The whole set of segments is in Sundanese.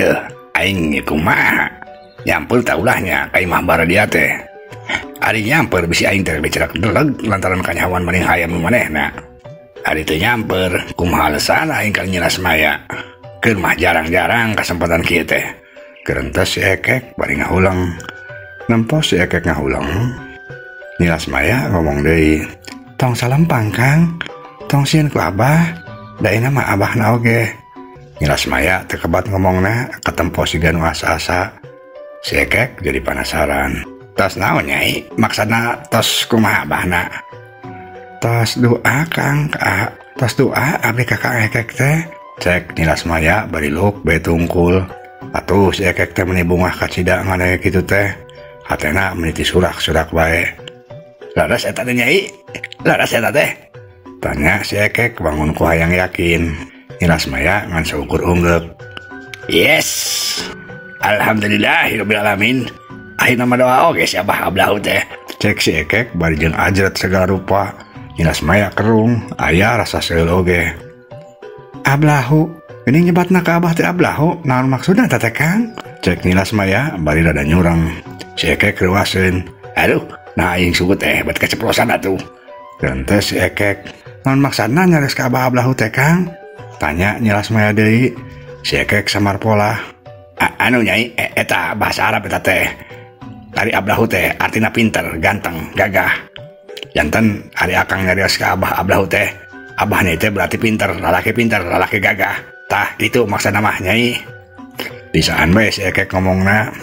Yeuh, aing kumaha? Nyamper tah ulahnya ka imah baradia teh. Ari nyamper bisi aing teh dicerak deleg lantaran kanyahoan maning hayam nu manehna. Ari teu nyamper, kumaha alesana aing ka Nyi Lasmaya. Keur mah jarang-jarang kasempatan kieu teh. Gerentes si Ekek bari ngahuleng. Nempo si Ekek ngahuleng. Nyi Lasmaya ngomong deui, "Tong salempang Kang, tong sieun ku Abah, da ayeuna mah Abahna oge." Nyi Lasmaya teu kebat ngomongna, katempo siga nu asa-asa. Si Ekek jadi penasaran. Tos naon Nyai? Maksudna tos kumaha Abahna? Tos doa Kang, tos doa abdi ka Kang Ekek teh. Cek Nyi Lasmaya bari luk bae tungkul. Atuh si Ekek teh meuni bungah kacida ngadenge kitu teh. Hatena meuni tisurak-surak bae. Laras eta teh Nyai? Laras eta teh? Tanya si Ekek bangun ku hayang yakin. Nyi Lasmaya ngan saukur unggeuk. Yes. Alhamdulillahirabbil alamin. Akhirna mah doa oge si Abah Ablahu teh. Cek si Ekek bari jeung ajret segala rupa. Nyi Lasmaya kerung, aya rasa seul oge. Ablahu, geuning nyebatna ka Abah teh Ablahu, naon maksudna teh Kang? Cek Nyi Lasmaya bari rada nyurang. Si Ekek reuaseun. Aduh, nah aing suku teh bet keceplosan atuh. Gentes si Ekek, naon maksudna nyaris ka Abah Ablahu teh Kang? Tanya Nyi Lasmaya deui. Si Ekek samar polah. Anu Nyai, eta bahasa Arab eta teh. Ari Ablahu teh artina pinter, ganteng, gagah. Janten ari akang nyarios ka Abah Ablahu teh, Abahna teh berarti pinter, lalaki gagah. Tah itu maksudna mah Nyai. Bisaan bae si Ekek ngomongna.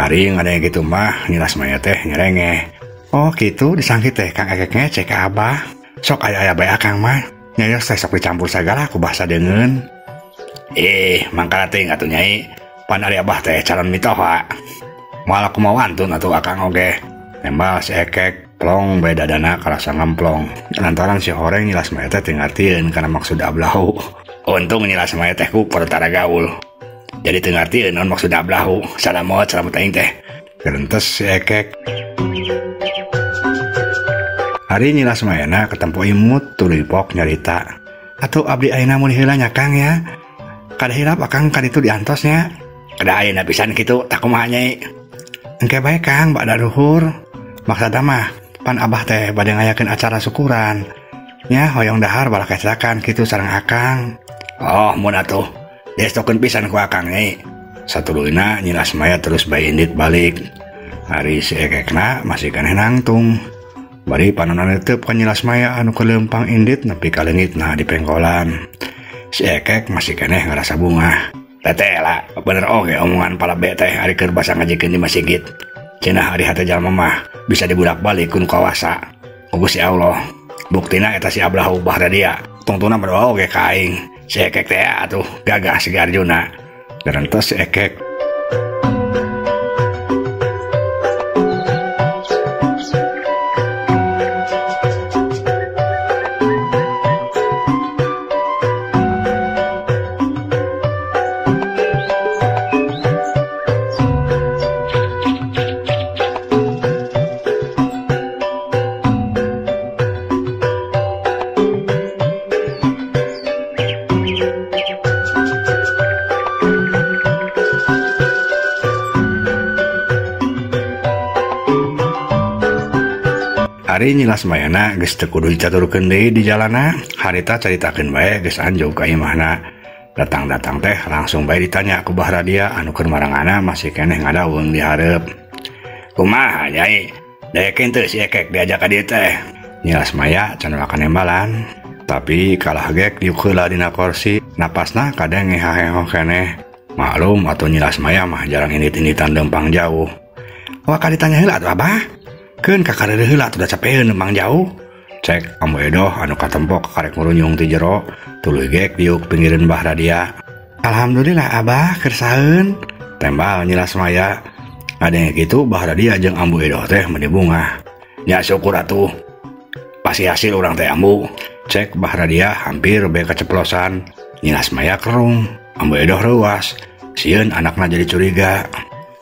Ari ngadenge kitu mah Nyi Lasmaya teh nyerengeh. Oh kitu disangkit teh Kang Ekek ngecek ka Abah. Sok aya-aya bae akang mah. Nyarios teh sok dicampur sagala ku bahasa deungeun. Mangkana teuing atuh Nyai. Pan ari Abah teh calon mitoha. Moal kumaha wantun atuh akang oge. Tembal si Ekek plong bae dadana karasa ngemplong. Lantaran si horeng Nyi Lasmaya teh teu ngartieun kana maksud Ablahu. Untung Nyi Lasmaya teh ku pertara gaul. Jadi teu ngartieun naon maksud Ablahu. Salamot salamot aing teh. Gerentes si Ekek. Ari Nyi Lasmayana katempo imut tuluy pok nyarita. Atuh abdi ayeuna mun heula nya Kang ya. Kada hilap akang ka ditu diantos nya. Kada ayeuna pisan kitu tak kumaha Nyai. Engke bae Kang bada luhur. Maksudna mah pan Abah teh bade ngayakeun acara syukuran. Nya hoyong dahar balakecrakan kitu sareng akang. Oh mun atuh. Diestokeun pisan ku akang Nyai. Satuluyna Nyi Lasmaya terus bae indit balik. Ari si Ekekna masih keneh nangtung. Bari panonna netep ka Nyi Lasmaya anu kelempang indit nepi ka leungitna di pengkolan. Si Ekek masih keneh ngarasa bungah. Teteh lah, bener oge omongan pala be teh ari keur basa ngajikeun di masjid. Cenah ari hate jalma mah bisa dibulak-balik ku nu kawasa. Ku Gusti Allah. Buktina eta si Ablahu Bahradia. Tungtungna berdoa oge ka aing. Si Ekek teh atuh gagah si Arjuna. Gerentes si Ekek. Ari Nyi Lasmayana geus teu kudu dicaturkeun deui di jalana, harita caritakeun bae geus anjog ka imahna. Datang-datang teh langsung bae ditanya ku Bah Radia anu keur marangana masih keneh ngadaweung di hareup. Kumaha Nyai? Daekeun teu si Ekek diajak ka dieu teh? Nyi Lasmaya can kanembalan, tapi kalah gek diuk heula dina kursi, napasna kadang ngehaheho keneh. Maklum atuh Nyi Lasmaya mah jarang indit-inditan leumpang jauh. Wah ka ditanya heula atuh Abah. Keun kakareureun heula atuh da capeun leumpang jauh. Cek Ambu Edoh anu katempok karek ngurunyung ti jero, tuluy gek diuk pinggireun Bah Radia. Alhamdulillah Abah kersaeun. Tembal Nyi Lasmaya. Ngadenge kitu Bah Radia jeung Ambu Edoh teh meuni bungah. Nya syukur atuh. Pasti hasil urang teh Ambu. Cek Bah Radia hampir bae keceplosan. Nyi Lasmaya kerung, Ambu Edoh reuas. Sieun anakna jadi curiga.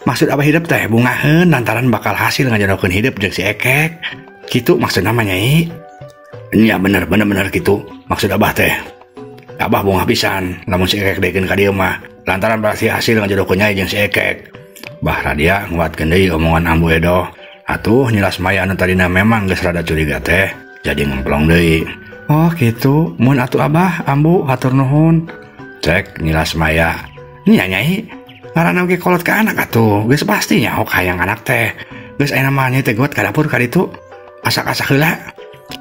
Maksud Abah hidup teh bungaheun lantaran bakal hasil ngajodohkeun hidup jeung si Ekek. Kitu maksudna mah Nyai. Nya bener bener bener kitu maksud Abah teh. Abah bungah pisan lamun si Ekek dekeun ka dieu mah. Lantaran berarti hasil ngajodohkeun Nyai jeung si Ekek. Bah Radia nguatkeun deui omongan Ambu Edoh. Atuh Nyi Lasmaya anu tadina memang geus rada curiga teh jadi ngemplong deui. Oh kitu, mun atuh Abah, Ambu hatur nuhun. Cek Nyi Lasmaya. Nya Nyai, ngaranna oge kolot ka anak atuh, geus pasti nyaho ka hayang anak teh. Geus aya mah Nyai teh got ka dapur ka ditu. Asak-asak heula.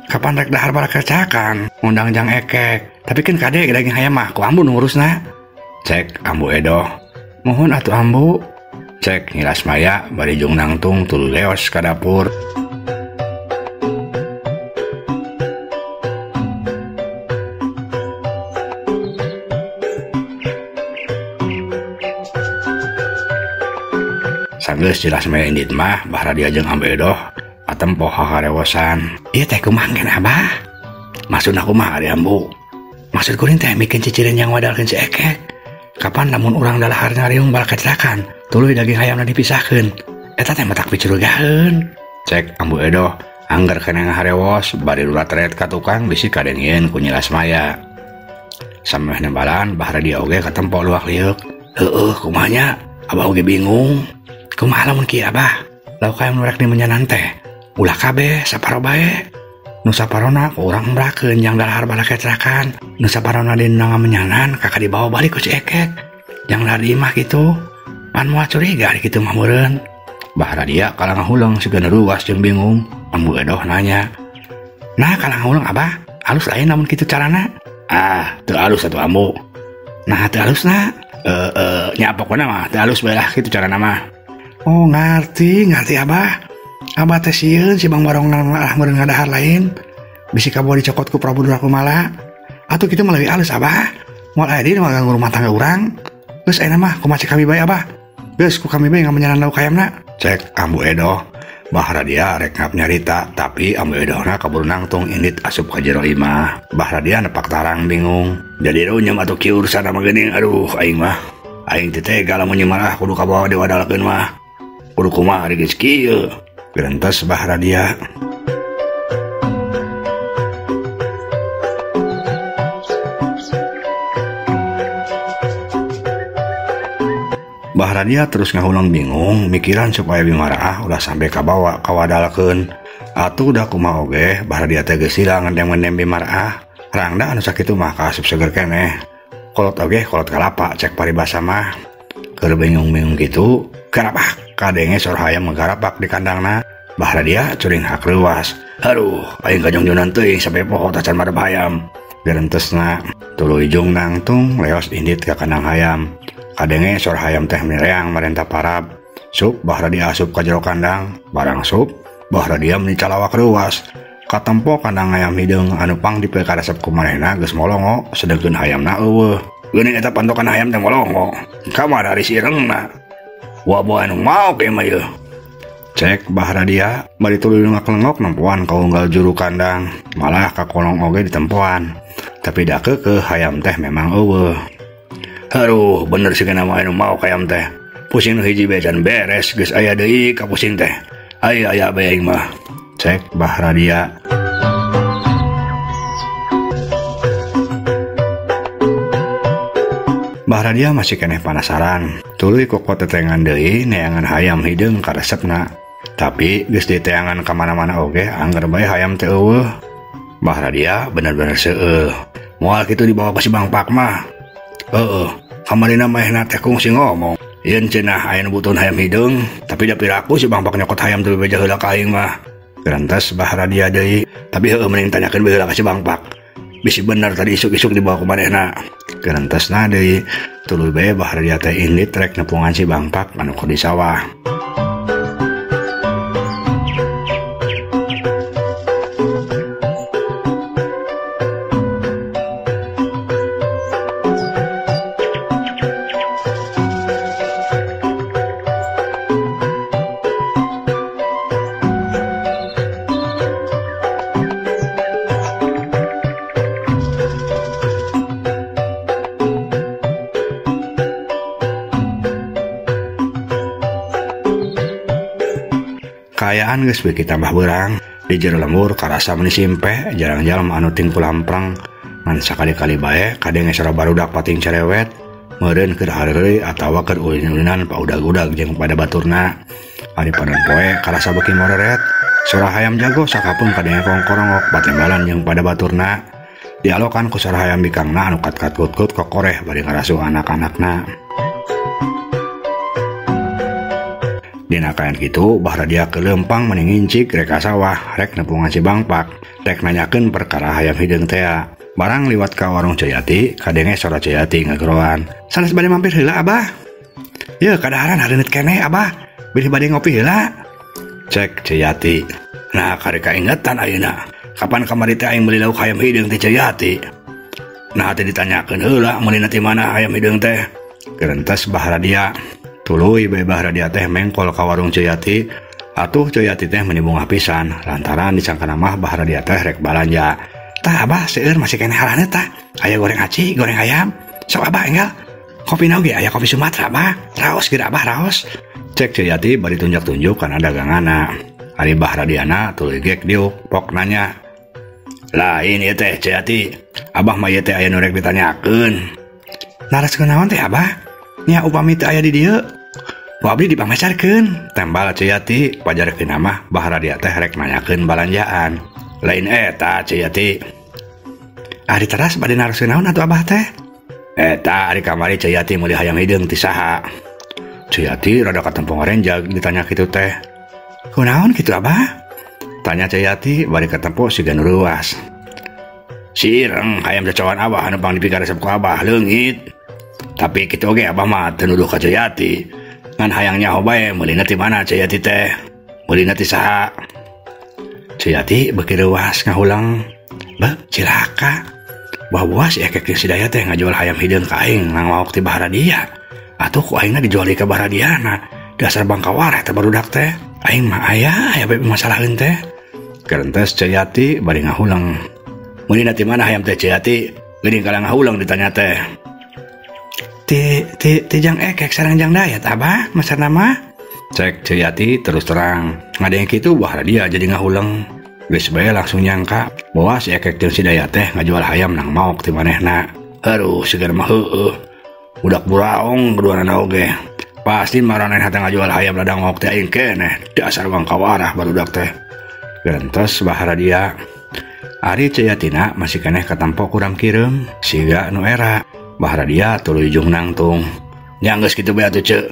Kapan rek dahar barakercakan, ngundang jang Ekek. Tapi kan kade daging hayam mah ku Ambu nu ngurusna. Cek Ambu Edoh. Mohon atuh Ambu. Cek Nyi Lasmaya bari jung nangtung tuluy leos ka dapur. Sanggeus Nyi Lasmaya indit mah Bah Radia jeung Ambu Edoh katempo haharewosan. Ieu teh kumaha engken Abah? Maksudna kumaha ari Ambu? Maksud kuring teh mikeun cicireun yang wadalkeun si Ekek. Kapan lamun urang dalahar ngariung balakecrakan, tuluy daging hayamna dipisahkeun. Eta teh matak picurigaeun. Cek Ambu Edoh angger kana ngaharewos bari luratret ka tukang bisi kadengieun ku Nyi Lasmaya. Samemeh nembalan Bah Radia oge katempo luak lieuk. Heueuh kumaha nya? Abah oge bingung. Kumaha lamun kieu Abah? Lauk hayam nu rek dimenyanan teh ulah kabeh saparo bae. Nu saparona ku urang embrakeun jang dalahar balakecrakan. Nu saparona dina ngamenyanan kakak dibawa balik ku si Ekek. Jang dahar di imah kitu. Pan moal curiga ari kitu mah meureun. Bah Radia kalah ngahuleng sigana ruas jeung bingung. Ambu Edoh nanya. Nah kalah ngahuleng Abah, alus lain lamun kitu carana? Ah, teu alus atuh Ambu. Nah teu alusna. Nya pokona mah teu alus bae lah kitu carana mah. Oh ngarti, ngarti Abah. Abah teh sieun si Bang Barong lah meureun ngadahar lain. Bisi kabawa dicokot ku Prabu Durakumala. Atuh kitu mah leuwih alus Abah. Moal aya deui nu ngaganggu rumah tangga urang. Geus ayeuna mah kumaha cek kami bae Abah. Geus ku kami bae ngamenyanan lauk hayamna. Cek Ambu Edoh. Bah Radia rek ngap nyarita, tapi Ambu Edohna kaburu nangtung indit asup ka jero imah. Bah Radia nepak tarang bingung. Jadi runyam atuh kieu urusan mah geuning, aduh aing mah. Aing teh tega lamun nyemarah kudu kabawa diwadalkeun mah. Kudu kumaha ari geus kieu. Gerentes Bah Radia. Bah Radia terus ngahuleng bingung mikiran supaya Bimaraah ulah sampai kabawa kawadalkeun. Atuh da kumaha oge Bah Radia teh geus sila ngendem-ngendem Bimaraah. Rangda anu sakitu mah kaasup seger keneh. Kolot oge kolot kalapa cek paribasa mah. Keur bingung-bingung kitu, garapak kadenge sora hayam ngagarapak di kandangna. Bah Radia curing hak reuas. Aduh, aing kajongjonan teuing sampe poho tacan madep hayam. Gerentesna tuluy jung nangtung leos indit ka kandang hayam. Kadenge sora hayam teh mireang marenta parab. Sup Bah Radia asup ka jero kandang, barang sup Bah Radia meni calawak reuas. Katempo kandang hayam hideung anu pang dipikaresep ku manehna geus molongo, sedengkeun hayamna eueuh. Geuning eta pantokan hayam teh molongo. Kamari si irengna. Wa-wa anu maok ieu mah ieu. Cek Bah Radia bari tuluy ngaklengok nempoan ka unggal juru kandang, malah ka kolong oge ditempoan. Tapi da keukeuh hayam teh memang eueuh. Aduh, bener sih kena mah anu maok hayam teh. Pusing nu hiji bae can beres, geus aya deui ka pusing teh. Aya aya bae aing mah. Cek Bah Radia. Bah Radia masih keneh panasaran. Tuluy kokot tetengan deui neangan hayam hideung karesepna. Tapi geus diteangan ka mana-mana oge angger bae hayam teh eueuh. Bah Radia bener-bener seueuh. Moal kitu dibawa ka si Bang Pak mah. Heeh, kamarina manehna teh kungsi ngomong. Yen cenah aya nu butuhna hayam hideung, tapi da piraku si Bang Pak nyokot hayam teu bebeja heula ka aing mah. Gerantes Bah Radia deui, tapi heueuh mending tanyakeun bae heula ka si Bang Pak. Bisi bener tadi isuk-isuk dibawa ku manehna. Gerentesna deui, tuluy bae Bah Radia teh indit rek nepungan si Bang Pak anu keur di sawah. Kaayaan geus beuki tambah beurang. Di jero lembur karasa meuni simpe, jarang jalma anu tingku lamprang. Ngan sakali-kali bae kadenge sora barudak pating cerewet. Meureun keur hareureuy atawa keur ulin-ulinan paudag-udag jeung pada baturna. Ari panon poe karasa beuki moreret. Sora hayam jago sakapeung kadenge kongkorongok batembalan jeung pada baturna. Dialokan ku sora hayam bikangna anu kat-kat kut-kut kokoreh bari ngarasuh anak-anakna. Dina kaayaan kitu Bahradia keur leumpang meni ngincik rek ka sawah rek nepungan si Bangpak rek nanyakeun perkara hayam hideung tea. Barang liwat ka warung Ceyati kadenge sora Ceyati ngageroan. Sanes bade mampir heula Abah. Yeuh kadaharan hareunit keneh Abah. Bilih bade ngopi heula. Cek Ceyati. Nah karek kaingetan ayeuna. Kapan kamari teh aing meuli lauk hayam hideung ti Ceyati. Nah teh ditanyakeun heula meulina ti mana hayam hideung teh. Gerentes Bahradia. Tuluy bae Bahradia teh mengkol ka warung Ceyati. Atuh Ceyati teh meuni bungah pisan lantaran disangkana mah Bahradia teh rek balanja. Tah Abah seueur masih keneh halanna tah. Aya goreng aci, goreng ayam. Sok Abah enggal. Kopina oge aya kopi Sumatera Abah. Raos geura Abah raos. Cek Ceyati bari tunjuk-tunjuk kana daganganna. Ari Bahradiana tuluy gek diuk pok nanya. Lain ieu teh Ceyati. Abah mah ieu teh aya nu rek ditanyakeun. Naraskeun naon teh Abah? Nya upami teu aya di dieu. Ku abdi dipamecarkeun. Tembal Ceyati pajarkeun mah Bahradia teh rek nanyakeun balanjaan. Lain eta Ceyati. Ari teras bade naraskeun naon atuh Abah teh? Eta ari kamari Ceyati meuli hayam hideung ti saha? Ceyati rada katempo ngarenjag ditanya kitu teh. Kunaon kitu Abah? Tanya Ceyati bari katempo siga nu reuas. Sireng hayam cacawan Abah anu pang dipikaresep ku Abah leungit. Tapi kitu oge Abah mah teu nuduh ka Ceyati. Ngan hayang nyaho bae meulina ti mana Ceyati teh? Meulina ti saha? Ceyati beuki reuas ngahulang. Beuh cilaka. Buah-buah si Ekek jeung si Daya teh ngajual hayam hideung ka aing nang maok ti Bahradia. Atuh ku aingna dijual ka Bahradiana. Dasar bangkawar eta barudak teh. Aing mah aya aya bae masalaheun teh. Gerentes Ceyati bari ngahulang. Meulina ti mana hayam teh Ceyati? Geuning kalah ngahulang ditanya teh. Ti ti ti jang Ekek sareng jang Dayat Abah masarna mah. Cek Ceyati terus terang. Ngadenge kitu Bahradia jadi ngahulang. Geus bae langsung nyangka bahwa si Ekek jeung si Dayat teh ngajual hayam nang maok ti manehna. Aduh sigar mah heueuh. Budak buraong keduanana oge. Pasti maranehna teh ngajual hayam ladang maok teh aing keneh. Dasar bangkawarah barudak teh. Gerentes Bahradia. Ari Ceyatina masih keneh katampo kuram kireum siga nu era. Bahradia tuluy jung nangtung. Nya geus kitu bae atuh Ceu.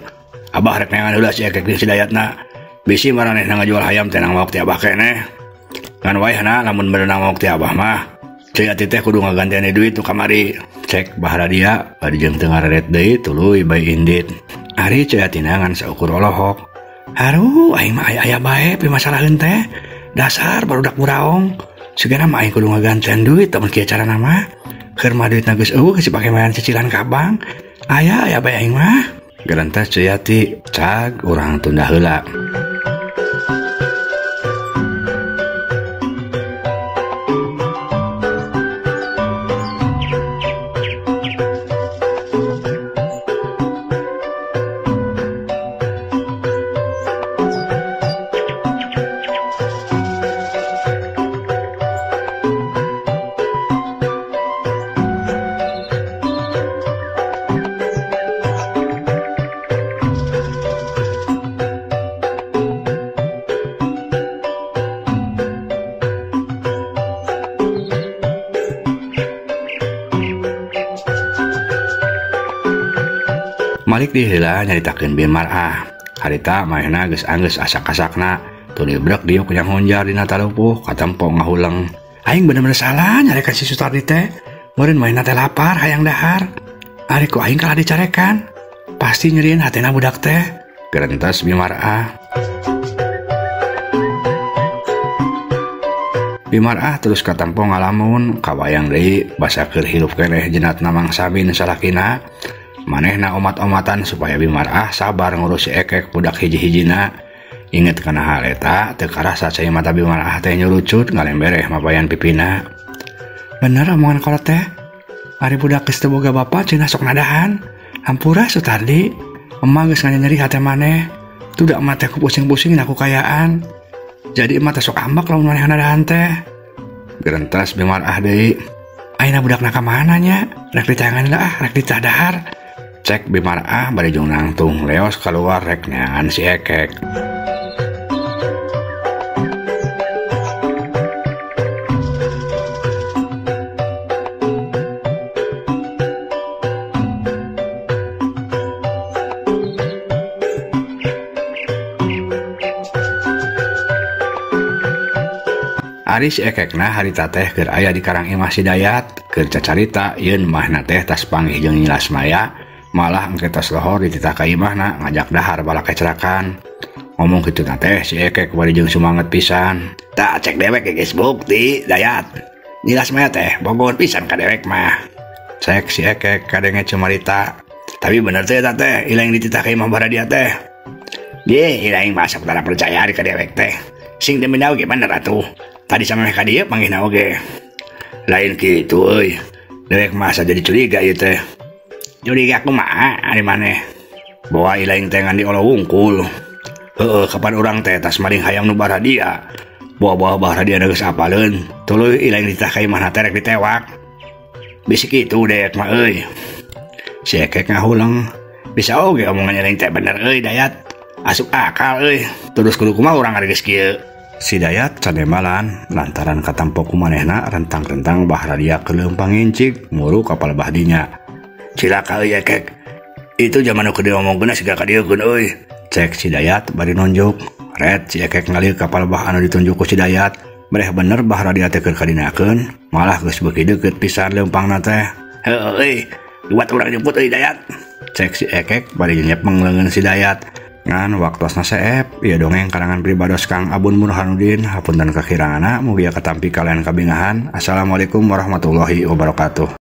Abah rek neangan heula si Ekek jeung si Dayatna. Bisi maranehna ngajual hayam teh nang maok ti Abah keneh. Ngan waehna lamun bener nang maok ti Abah mah Ceyati teh kudu ngagantian duit nu kamari. Cek Bahradia bari jeung teu ngareret deui tuluy bae indit. Ari Ceyatina ngan saukur olohok. Haruh aing mah aya-aya bae pimasalaheun teh. Dasar barudak buraong. Sigana mah aing kudu ngagantian duit lamun kieu carana mah. Keur mah duitna geus eueuh geus dipake mayan cicilan ka bank. Aya aya bae aing mah. Gerentes Ceyati cag urang tunda heula. Malik di heula nyaritakeun Bi Mar'ah. Harita manehna geus anggeus asak-asakna, tuluy brek diuk yang honjar dina talupuh katempo ngahuleng. Aing bener-bener salah nyarekan si Sutardi teh. Meureun manehna teh lapar hayang dahar. Ari ku aing kalah dicarekan. Pasti nyerieun hatena budak teh. Gerentes Bi Mar'ah. Bi Mar'ah terus katempo ngalamun, kabayang deui basa keur hirup keneh jenatna Mang Samin salakina. Manehna omat-omatan supaya Bi Mar'ah sabar ngurus si Ekek budak hiji-hijina. Inget kana hal eta teu karasa cai mata Bi Mar'ah teh nyurucut ngalembereh mapayan pipina. Bener omongan kolot teh. Ari budak geus teu boga bapa cenah sok nadahan. Hampura Sutardi, emang geus nganyeri hate maneh. Tuh da emak teh ku pusing-pusing aku kayaan. Jadi emak teh sok ambek lamun maneh nadahan teh. Gerentas Bi Mar'ah deui. Ayeuna budakna ka mana nya? Rek ditayangan lah, rek ditadahar. Cek Bimarah bari jeung nangtung leos kaluar rek neangan si Ekek. Ari si Ekekna harita teh keur aya di karang imah si Dayat keur cacarita yeun mahna teh tas panggih jeung Nyi Lasmaya malah engke tas lohor dititah ka imahna ngajak dahar balak kecerakan. Ngomong kitu na teh si Ekek bari jeung sumanget pisan. Tah cek dewek geus bukti Dayat. Nyi Lasmaya teh bogohan pisan ka dewek mah. Cek si Ekek kadenge cumarita. Tapi bener teh eta teh ilaing dititah ka imah baradia teh. Ye ilaing mah sok tara percaya ari ka dewek teh. Sing demi naon ge bener atuh. Tadi sama ka dieu panggihna oge. Lain kitu euy. Dewek mah asa jadi curiga ieu teh. Curiga kumaha ari maneh? Bawa ilaing teh ngan diolo wungkul. Heueuh kapan urang teh tas maling hayam nu baradia. Bawa-bawa baradia geus apaleun. Tuluy ilaing ditah ka imahna teh rek ditewak. Bisi kitu dewek mah euy. Si Ekek ngahuleng. Bisa oge omongan ilaing teh bener euy Dayat. Asup akal euy. Terus kudu kumaha urang ari geus kieu. Si Dayat canemalan lantaran katampo ku manehna rentang-rentang bahradia keur leumpang ngincik muru kapal bahdinya. Cilaka euy Ekek. Itu zaman nu keur diomongkeun siga ka dieu keun euy. Cek si Dayat bari nonjok. Ret si Ekek ngalih kapal bah anu ditunjuk ku si Dayat. Bereh bener bahradia teh keur kadinakeun, malah geus beuki deukeut pisan leumpangna teh. Heueuh euy, buat urang jemput euy Dayat. Cek si Ekek bari nyepeng leungeun si Dayat. Ngan waktosna seep, ieu dongeng karangan pribados Kang Abun Burhanuddin, hapunten kakiranganna mugia katampi kalian kabingahan. Assalamualaikum warahmatullahi wabarakatuh.